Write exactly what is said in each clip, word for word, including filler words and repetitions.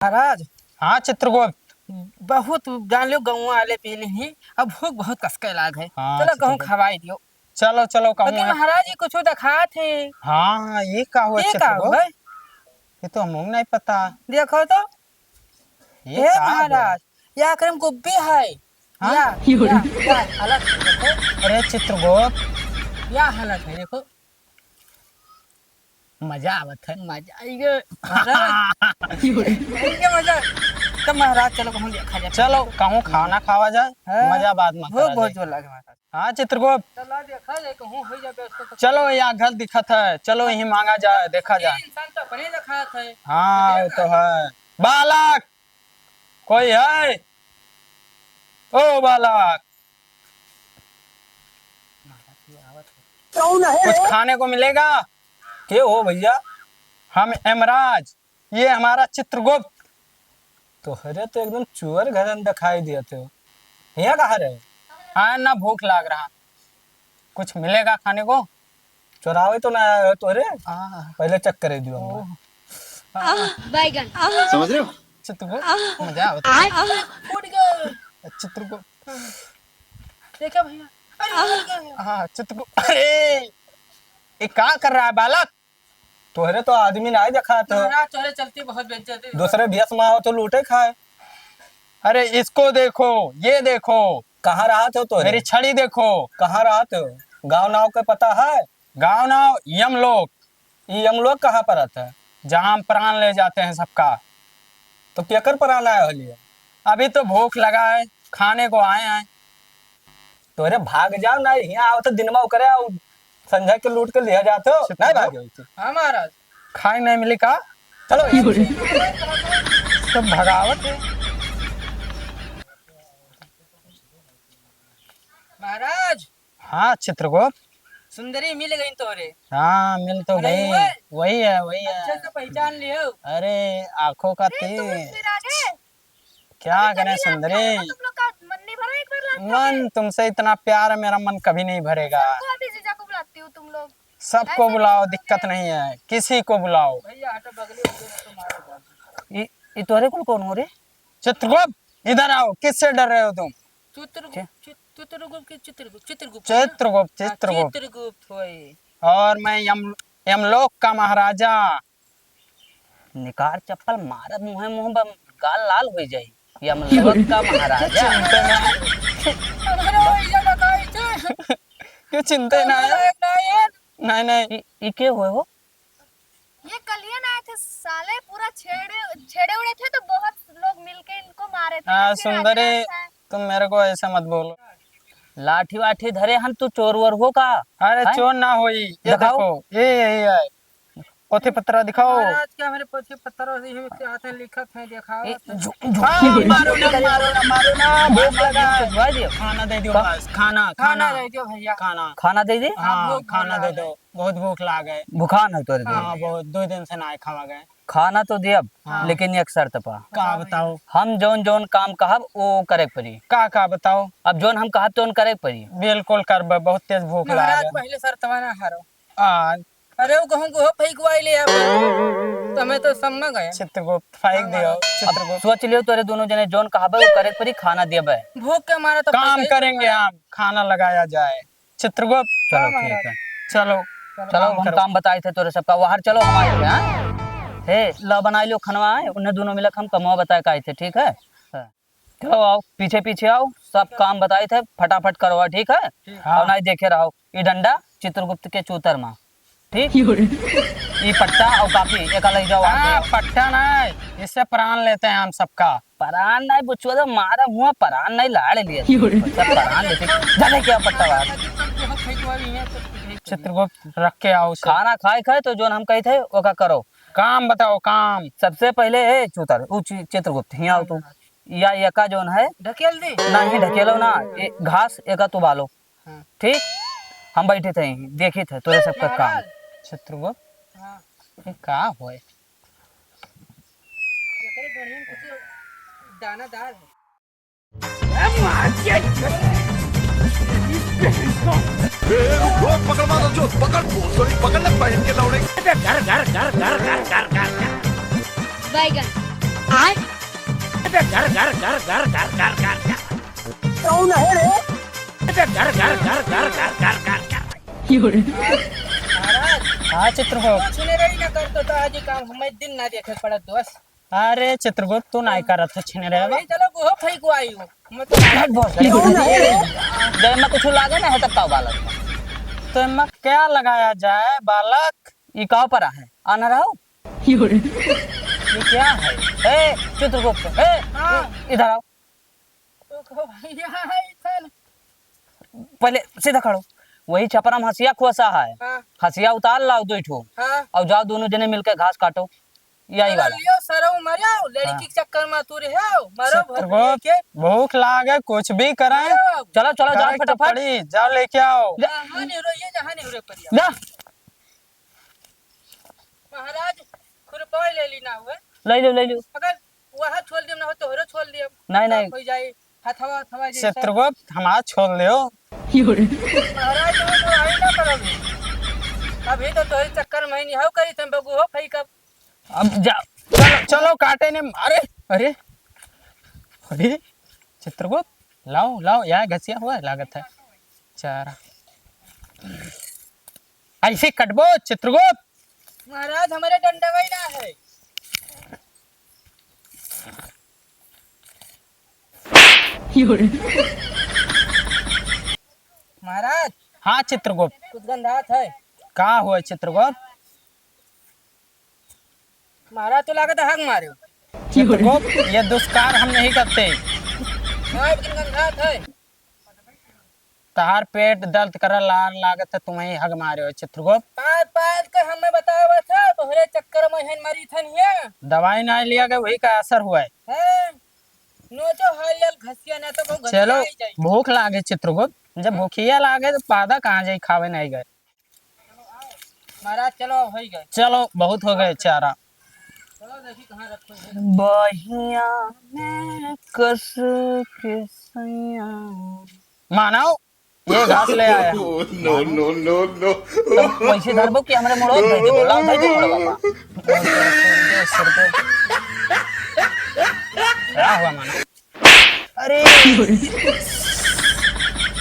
महाराज। हाँ चित्रगुप्त। बहुत जान लो, गौवा वाले पी ली ही, अब भूख बहुत कसके लाग है। हाँ, चलो, कहूँ चित्रगुप्त। खवाई दियो। चलो, चलो, कहूँ लेकिन है। महाराज, ये कुछ दिखात है। हाँ, ये का हुआ ये का चित्रगुप्त? हुआ? ये तो हमहू नहीं पता। देखो तो। ये हे का हुआ? महाराज, ये आखिर में गुब्बी है। हाँ? या, या, या हालत है, देखो। अरे चित्रगुप्त। या हालत है, देखो। मजा आवत है। मजा आई गे। महाराज, आई गे मजा। तो महाराज, चलो कहूँ देखा जाए। चलो, कहूँ खाना खावा जाए, हाँ। मजा बाद में भूख करा बहुत जाए। जोर लागे महाराज। हाँ, चित्रगुप्त। चला देखा जाए, कहूँ हो जाए व्यवस्था तो। चलो, या घर दिखत है, चलो, यहीं मांगा जाए, देखा जाए। ये इंसान तो अपने दिखात है। हाँ, तो वो तो देखा। है। बालक, कोई है? ओ बालक, कौन है? कुछ खाने को मिलेगा? के हो भैया? हम यमराज, ये हमारा चित्रगुप्त। तोहरे तो एकदम चुअर घरन दिखाई दिया थे। हियाँ कहाँ रहे? हाँ ना, भूख लाग रहा, कुछ मिलेगा खाने को? चोरावे तो ना आए हो तोहरे, हाँ। पहले check करे दियो हमको। ओह। बैगन। समझ रहे हो? चित्रगुप्त, मजा आवत है। फूट गए। चित्रगुप्त। देखा भैया, अरे, निकल गया। हाँ, चित्रगुप्त। अरे, ये का कर रहा है बालक? तोहरे तो आदमी नाहीं देखात हो। महाराज, तोहरे चलती बहुत बेइज्जती हो। दूसरे भेष में आओ तो लूटे खाए। अरे, इसको देखो, ये देखो। कहाँ रहत हो तोहरे? मेरी छड़ी देखो। कहाँ रहत हो? गाँव नाव के पता है? गाँव नाव यमलोक। ई यमलोक कहाँ परत है? जहाँ हम प्राण ले जाते हैं सबका। तो केकर प्राण आए हो लिए? अभी तो भूख लगा है, खाने को आए हैं। तोरे भाग जाओ ना, हियाँ आओ तो दिन में ओकरे आओ, संझा के लूट के लिया जाते हो, नहीं भागो। हाँ महाराज। खाए नहीं मिली का? चलो यहाँ से। सब भगावत है। महाराज। हाँ चित्रगुप्त। सुंदरी मिल गई तोरे। हाँ, मिल तो गई। वही है, वही है। अच्छे से पहचान लियो। अरे, आँखों का तेज। क्या करें सुंदरी? तुम लोग का मन नहीं भरा एक बार लात खा के? मन, तुमसे इतना प्यार है, मेरा मन कभी नहीं भरेगा। सबको अभी जीजा को बुलाती हूँ तुम लोग। सबको बुलाओ, दिक्कत नहीं है, किसी को बुलाओ। भैया, हटो, बगली में तो मारो। ई, ई तोहरे कुल कौन हो रे? चित्रगुप्त, इधर आओ, किससे डर रहे हो तुम? चित्रगुप्त, क्या? चित-, चित्रगुप्त के चित्रगुप्त, चित्रगुप्त है ना? चित्रगुप्त, हाँ, चित्रगुप्त। चित्रगुप्त होई। और मैं यम-, यमलोक का महाराजा। निकार चप्पल मारब मुँहे मुँह बम, गाल लाल होई जाई। यमलोक का महाराजा। चिंते ना। अरे, ये लगाई थे। क्यों चिंते ना है? नहीं, नहीं। ई, ई के हुए हो? ये कलियन आए थे साले, पूरा छेड़े, छेड़े उड़े थे तो बहुत लोग मिलके इनको मारे थे, हाँ, फिर सुंदरी, आगे आए। तुम मेरे को ऐसे मत बोलो। लाठी वाठी धरे हन, तू चोर वोर हो का? अरे हैं? चोर ना होई, ये दिखाओ। देखो, ये, ये, ये है। पोथी पत्रा दिखाओ। महाराज, क्या हमारे पोथी पत्रों से ही के हाथ में लिखत है, दिखाओ ए, तो। झु-, झु-, हाँ, मारो ना, मारो ना, मारो ना, भूख लगा है। झुकवा दियो। खाना दे दियो का? बस, खाना, खाना खाना। दे दियो भैया। खाना। खाना दे दे? हाँ, हाँ, भूख खाना लगा दे है। दो। बहुत भूख लाग है। भुखान है तोरे हाँ, दिल। बहुत, दो दिन से ना खावा गए। खाना तो देब, हाँ। लेकिन एक शर्त पा। का बताओ? हम जौन जौन काम कहब, वो करे के पड़ी। का, का बताओ? अब जौन हम कहब, तौन करे के पड़ी। बिल्कुल करबे, बहुत तेज भूख लाग महाराज, है। पहले शर्तवा ना हारो। आ। अरे, वो कहूँ को फेंकवाई ले आप। तो हमें तो सम्मा गए। चित्रगुप्त, फेंक हाँ, दियो, महाराज। चित्रगुप्त। अब सोच लियो, तोरे दोनों जने जौन कहबे, वो करे के पड़ी, खाना देबे। भूख के मारे तो काम करेंगे हम, खाना लगाया जाए। चित्रगुप्त। चलो, हाँ, ठीक महाराज। है। चलो। चलो, चलो, काम हम करो। काम बताए थे तोरे सबका। बाहर चलो, हम आए थे, हाँ? हे, ला बनाई लो खनवा, है? उन्हें दोनों मिलक हम कमवा बताए के आए थे, ठीक है? हाँ। चलो, आओ, पीछे पीछे आओ, सब काम बताए थे, फटाफट करवा, ठीक है? ठीक। हाँ। और नहीं देखे रहो, ई डंडा चित्रगुप्त के चूतर मा, ठीक? ई पट्टा और कापी, एका ले जाओ, हाँ, आगे। पट्टा नहीं, इससे प्राण लेते हैं हम सबका। परान नहीं बुचुआ, तो मारा मुँह परान नहीं लाड़ लिया। अच्छा, परान लेते। जा लेके आओ पट्टा बाहर। चित्रगुप्त, रख के आओ उसे। खाना खाए खाए तो जोन हम कही थे, ओका करो। काम बताओ, काम। सबसे पहले, ए, चूतर, उ चि-, चित्रगुप्त, हियाँ आओ तू। या, एका जोन है। ढकेल दे। नहीं, ढकेलो ना। ए, घास एका तू बालो। हाँ। ठीक? हम बैठे थे यहीं, देखी थे तोरे सबका काम। महाराज। चित्रगुप्त? हाँ। ये का होए? एकरे बढ़िया कुछ दानादार है। ए, उठो, पकड़ मारो जो, पकड़, भोसड़ी, पकड़ ले पहन के लौड़े। बैगन। आय? अबे घर, घर, घर। कौन है रे? अबे घर, घर, घर। महाराज, हाँ, चित्रगुप्त। कुछ नहीं रही ना करतो तो आज ही काम हमें दिन ना देखे पड़त दोस्त। अरे, चित्रगुप्त, तू नाई करत हो छिने रे बा। चलो, वो फेंक को आई हूँ। मैं तो हट, बहुत सही। जब एमा कुछ लागे ना है, तब का बालक? तो एमा क्या लगाया जाए, बालक? ई का पर है? आना रहो। ये क्या है? ए, चित्रगुप्त, ए, हाँ। इधर आओ। तो को भैया है इधर। पहले सीधा खड़ो। वही छपरा में हंसिया खोसा है। हाँ। हंसिया उतार लाओ दो ठो। हाँ। और जाओ दोनों जने मिलके घास काटो। यही अरे वाला। लियो सरऊ मरो, लड़की हाँ। के चक्कर में तू रहे हो, मरो चित्रगुप्त, भोसड़ी के। भूख लागे, कुछ भी करें। मरो। चलो, चलो, जाओ करे तो फटाफट। पड़ी, जाओ लेके आओ। जहाँ नहीं रहिए, जहाँ नहीं रहे पड़िया। जा। महाराज, खुरपा ले ली ना हुए। ले लो, ले लो। अगर वह छोड़ दियम ना हो, तोहरो छोड़ दियम। नहीं, नहीं। हो जाए, हथवा, हथवा जैसा। चित्रगुप्त, हमार छोड़ ले हो। महाराज, तुम तो आई ना करोगे। अभी तो तोहरे चक्कर में ही नहीं हो करी, तुम बगु हो फई कब। अब जा, चलो, चलो, काटे ने, अरे, अरे, अरे, चित्रगुप्त, लाओ, लाओ, यहाँ घसिया हुआ है, लागत है। चारा। ऐसे कटबो, चित्रगुप्त। महाराज, हमारे डंडा वही ना है। महाराज। हाँ, चित्रगुप्त। कुछ गंधात है। का हुआ, चित्रगुप्त? महाराज, तो लागत है हग मारे। चित्रगुप्त, ये दुष्कार हम नहीं करते। हाँ, लेकिन गंधात है। तहार पेट दर्द करल लार लागत है, तुम्हें हग मारे हो चित्रगुप्त। पाद पाद के हमें बतावत है, तोहरे चक्कर में हन मरी थन ये। दवाई ना लिया गए, वही का असर हुआ है। हैं? नोचो हाल याल घसिया ना तो को चलो, घसिया ही जाई। भूख लागे चित्रगुप्त, जब भूखिया लागे तो पादा कहाँ जाई, खावे नहीं गए। महाराज, चलो, अब होई गए। चलो, बहुत हो गए चारा। चलो, देखी कहाँ रखो है। बहिया में कस के सैया। मानव, ये घास ले आया। No, no, no, no। तो वैसे धरबो कि हमरे मुड़ो धर देबो, लाओ, धर दे मुड़वा पा। क्या हुआ मानव? अरे,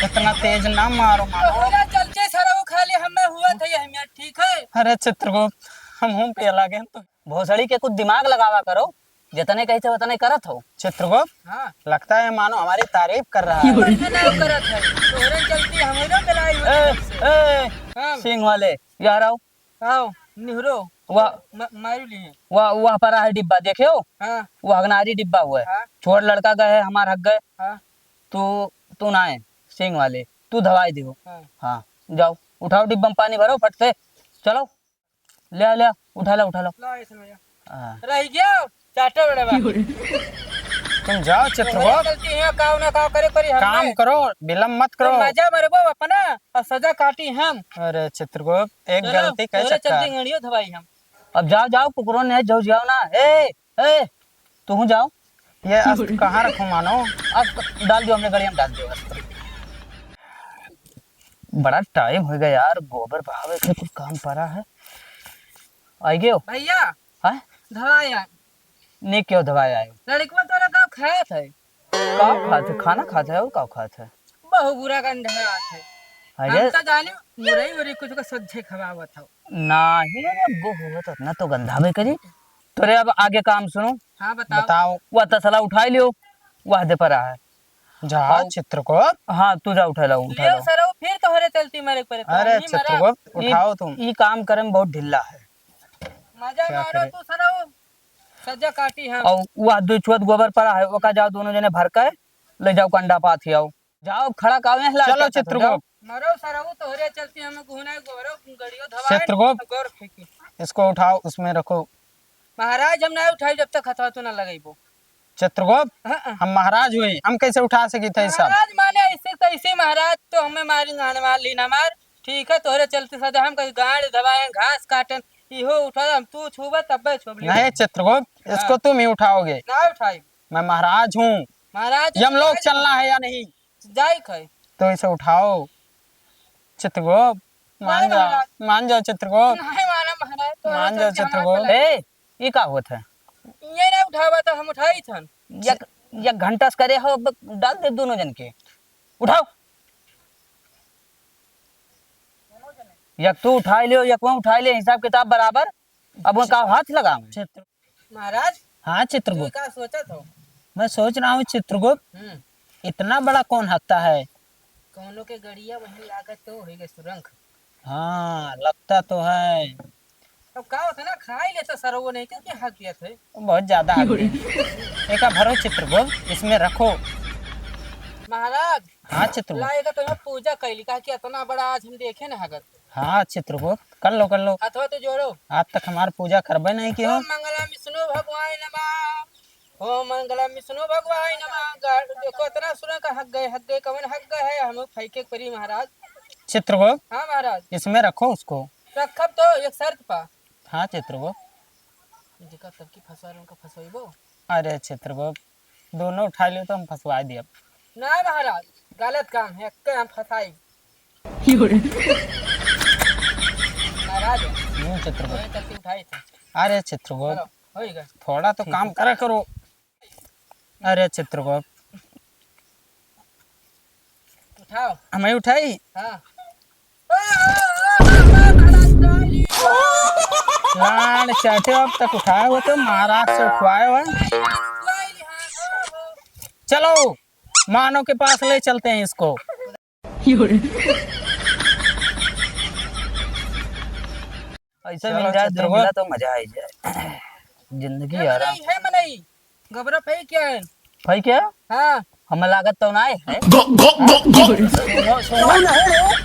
इतना तेज ना मारो, मारो। तोहरा चलते सरऊ खाली हमें हुआ था ये हमें, ठीक है? अरे चित्रगुप्त, हम हूँ पे लागे तो। भोसड़ी के कुछ दिमाग लगावा करो, जितने कही थे उतने करत हो। चित्रगुप्त, हाँ। लगता है मानो हमारी तारीफ कर रहा है। कैसे ना करत है? तोहरे चलती हमारे मिलाई हुई ए, तुमसे। ए, हाँ। सिंह वाले, यार आओ। आओ, निहरो। वाह। म-, मारू लिए। वाह, वह पर है डिब्बा, देखे हो? हाँ। वो हगनारी डिब्बा हुआ है। हाँ। छोड़ लड़का गए, हमार हग गए। हाँ। तू, तू ना है, सिंह वाले, तू धवाई दे हो। हाँ। हाँ, जाओ, उठाओ डिब्बा में पानी भरो फट से, चलो, ले आ, ले आ, उठा ला, उठा ला। ला, ऐसे में जा। हाँ। रह गया, चाटे बड़े बा। तुम जाओ, चित्रगुप्त। तोहरे चलती है, काव ना काव करे परी हमने। काम करो, विलम्ब मत करो। तो मजा मरबो अपना, और सजा काटी हम। अरे चित्रगुप्त, एक चलो, गलती कह तोहरे सकता चलती है। गड़ियो धवाई हम। अब जाओ, जाओ, कुकुरों ने जाओ, जाओ ना। ए, ए, तू जाओ। ये अस्त्र कहाँ रखो मानो? अस्त्र डाल दियो, हमने गड़िया में डाल दियो अस्त्र। बड़ा टाइम हो गया यार, गोबर बहावे के कुछ काम पड़ा है। आई गयो? भैया, हाँ? धवाई आए। ने क्यों धवाई आयो? लड़कवा तोरा का खात है? का खात है? खाना खात है और का खात है? बहु बुरा गंध है आत है। अरे हम तो जाने मुरई उरई कुछ का सज्जे खवावत हो। नाही रे, वो होत ना तो गंधावे करी। तोरे अब आगे काम सुनो। हाँ, बताओ। बताओ। वह तसला उठाई लियो, वह दे पर है। जा, आओ। चित्रगुप्त। हाँ, तू जा उठा ला, उठा लियो ला। सर, वो फिर तोहरे चलती मरे परे। अरे, हम ही मरा। चित्रगुप्त, ई, उठाओ तुम। ई काम करे में बहुत ढिल्ला है। मजा क्या मारो करे? तू सर, वो सजा काटी हम। और वह दो छुअत गोबर पड़ा है, ओका जाओ दोनों जने भर के ले जाओ, कंडा पाथी आओ। जाओ, खड़ा कावे हिला चलो, के चित्रगुप्त। जाओ। मरो सरऊ, तोहरे चलती हमें गुहना गोबरो गड़ियो धवाए चित्रगुप्त, गोर फेंकी। इसको उठाओ, उसमें रखो। महाराज, हम ना उठाई जब तक हथवा तो ना लगइबो। चित्रगुप्त, हाँ, हाँ। हम महाराज हुए, हम कैसे उठा सकी थे सब? महाराज माने ऐसे तैसे महाराज तो हमें मारी ना मार ली ना मार। ठीक है, तोहरे चलती सदा हम कहीं गाड़ धवाए, घास काटन, इहो उठा, हम तू छूबा तब्बे छूब ली। नहीं चित्रगुप्त, इसको हाँ। तुम ही उठाओगे। ना उठाई। मैं महाराज हूँ। महाराज यमलोक महाराज चलना है या नहीं? जाई खाए। तो इसे उठाओ चित्रगुप्त, मान नहीं जाओ, महाराज। मान जाओ चित्रगुप्त। नहीं माना महाराज, तो मान जाओ चलते हमारे चित्रगुप्त। चले। ए, ये का होत है? ये ना उठावा तो हम उठाई थन। एक, एक घंटा से करे हो, अब डाल दे दोनों जन के। उठाओ। एक तू उठाई लियो, एक वो उठाई ले, हिसाब किताब बराबर। अब वो का हाथ लगावे? चित्र- महाराज, हाँ तू चित्रगुप्त, का सोचत हो? मैं सोच रहा हूँ चित्रगुप्त, हम्म। इतना बड़ा कौन हकता है? कौनो के गड़िया वहीं लागत तो होई गए सुरंग। हाँ, लगता तो है। अब का होता ना, खाई लेता सरवो नहीं, क्योंकि हक गया थे। बहुत ज्यादा हक गया। एका भरो चित्रगुप्त, इसमें रखो। महाराज, हाँ चित्रगुप्त। ला, एका तो हम पूजा कैली, काहे कि इतना बड़ा आज हम देखे ना हगत। हाँ चित्रगुप्त, कर लो, कर लो। हथवा तो जोड़ो। आज तक हमार पूजा करबे नहीं की हो। ओम मंगलम विष्णु भगवान नमः। ओम मंगलम विष्णु भगवान नमः। गा-, देखो, इतना सुना का हक गए, हक गए, कवन हक गए है, हम फेंके के परी महाराज। चित्रगुप्त, हाँ महाराज। इसमें रखो उसको। रखब तो एक शर्त पा। हाँ चित्रगुप्त। देखा तब की फंसा रहे, उनका फंसवाइबो। अरे चित्रगुप्त, दोनों उठा लियो तो हम फंसवा दिया। ना महाराज, गलत काम है, एक्के हम फंसाई। महाराज, हम्म, चित्रगुप्त। वही करके उठाई थे। अरे चित्रगुप्त, चलो, होई गए। थोड़ा तो ठीक काम है। करा करो। अरे चित्रगुप्त, उठाओ। हमें उठाई? हाँ। लाड़ चाटे, अब तक उठाए हो तो महाराज से उठवाए हो। चलो, मानो के पास ले चलते हैं इसको। ऐसे चलो, मिल जाए, दो चित्रगुप्त। मिला तो मजा आ ही जाए। जिंदगी है आराम। मनई, है मनई। गबरा फई क्या है? फई क्या? हाँ। हमें लागत तो ना है। गो, गो, गो, गो। सुनो, सुनो।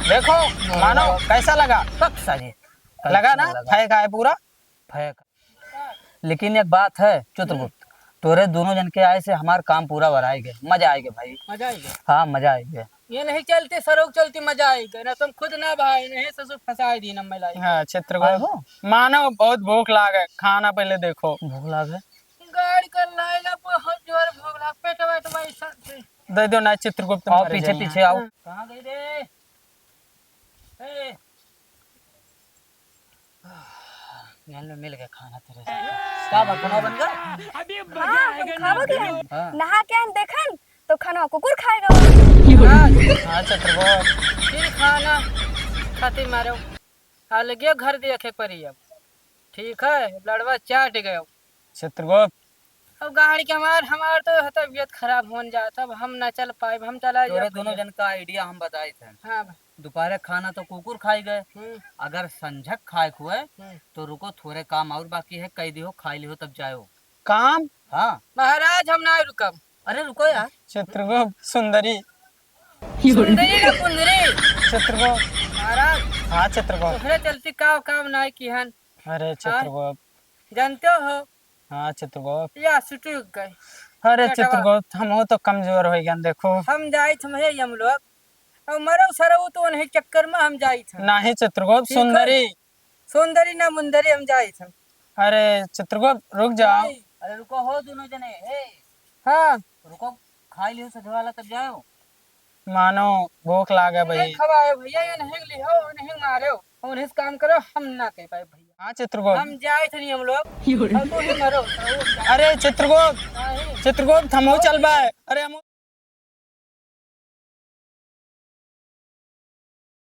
देखो, मानो, कैसा लगा? पक साजे। लगा ना? कैसा लगा? फई का है पूरा? फई का। लेकिन एक बात है, चित्रगुप्त, हम्म। तोरे दोनों जन के आए से हमार काम पूरा भराई गए। मजा आएगा भाई। मजा आएगा। हाँ, मजा आएगा। ये नहीं चलते, सरोग चलते मजा आएगा। ना तुम खुद ना भाई, नहीं ससुर फंसाए दी ना मिलाई। हाँ, चित्रगुप्त। आए हो? मानो बहुत भूख लागे, खाना पहले देखो। भूख लागे? गाड़ी कर लाएगा, बहुत जोर भूख लाग, पेटवा तो भाई सर से। दे दो ना चित्रगुप्त, आओ मर पीछे, जाइए। पीछे आओ। हाँ। कहाँ गई रे? ए। मिल गया खाना तेरे से। का बा, खाना बन गया? अभी मजा हाँ, आएगा हम खावा ना। गए। हाँ। नहा के हम देखन, तो खाना कुकुर खाएगा। हाँ, हाँ, चित्रगुप्त। फिर खाना खातिर मारो। अलगे घर देखे पड़ी अब। ठीक है, लड़वा चाट गयो। चित्रगुप्त। अब गाड़ी के हमार, हमार तो तबियत खराब होन जात, अब हम ना चल पाइब, हम चला तोरे जाब दोनों भैया। जन का idea हम बताइत है। हाँ भाई। दोपहरे खाना तो कुकुर खाई गए, हम्म। अगर संझक खाए के हुए, हम्म। तो रुको, थोड़े काम और बाकी है, कह दियो, खाई लियो, तब जायो। काम? हाँ। महाराज, हम ना रुकब। अरे रुको यार। चित्रगुप्त, सुंदरी। सुंदरी ना कुंदरी। चित्रगुप्त। महाराज। हाँ, चित्रगुप्त। तोहरे चलती का काम ना किहन। अरे हाँ? चित्रगुप्त। जानते हो? हाँ, चित्रगुप्त। या सुटुक गए। अरे पेटवा। चित्रगुप्त, हम हो तो कमजोर हो गए, देखो। हम जाइत हम है, हम लोग। और मरो सरऊ तो उन्हें चक्कर में हम जाइत हम। नहीं चित्रगुप्त, ठीक है। सुंदरी। सुंदरी ना मुंदरी हम जाइत हम। अरे चित्रगुप्त, रुक जाओ। नहीं। अरे रुको हो दोनों जने, हे। हाँ। रुको, खाई लियो सजवाला तब जाओ। मानो भूख लागे नहीं भाई। खवाए भैया, ये नहीं लिहो, नहीं मारो, और इस काम करो, हम ना कह पाए भैया। हाँ चित्रगुप्त। हम जाए थे नहीं हम लोग, और तू ही मरो, और वो जाए। अरे चित्रगुप्त, नहीं। चित्रगुप्त, हम हो चल पाए। अरे हम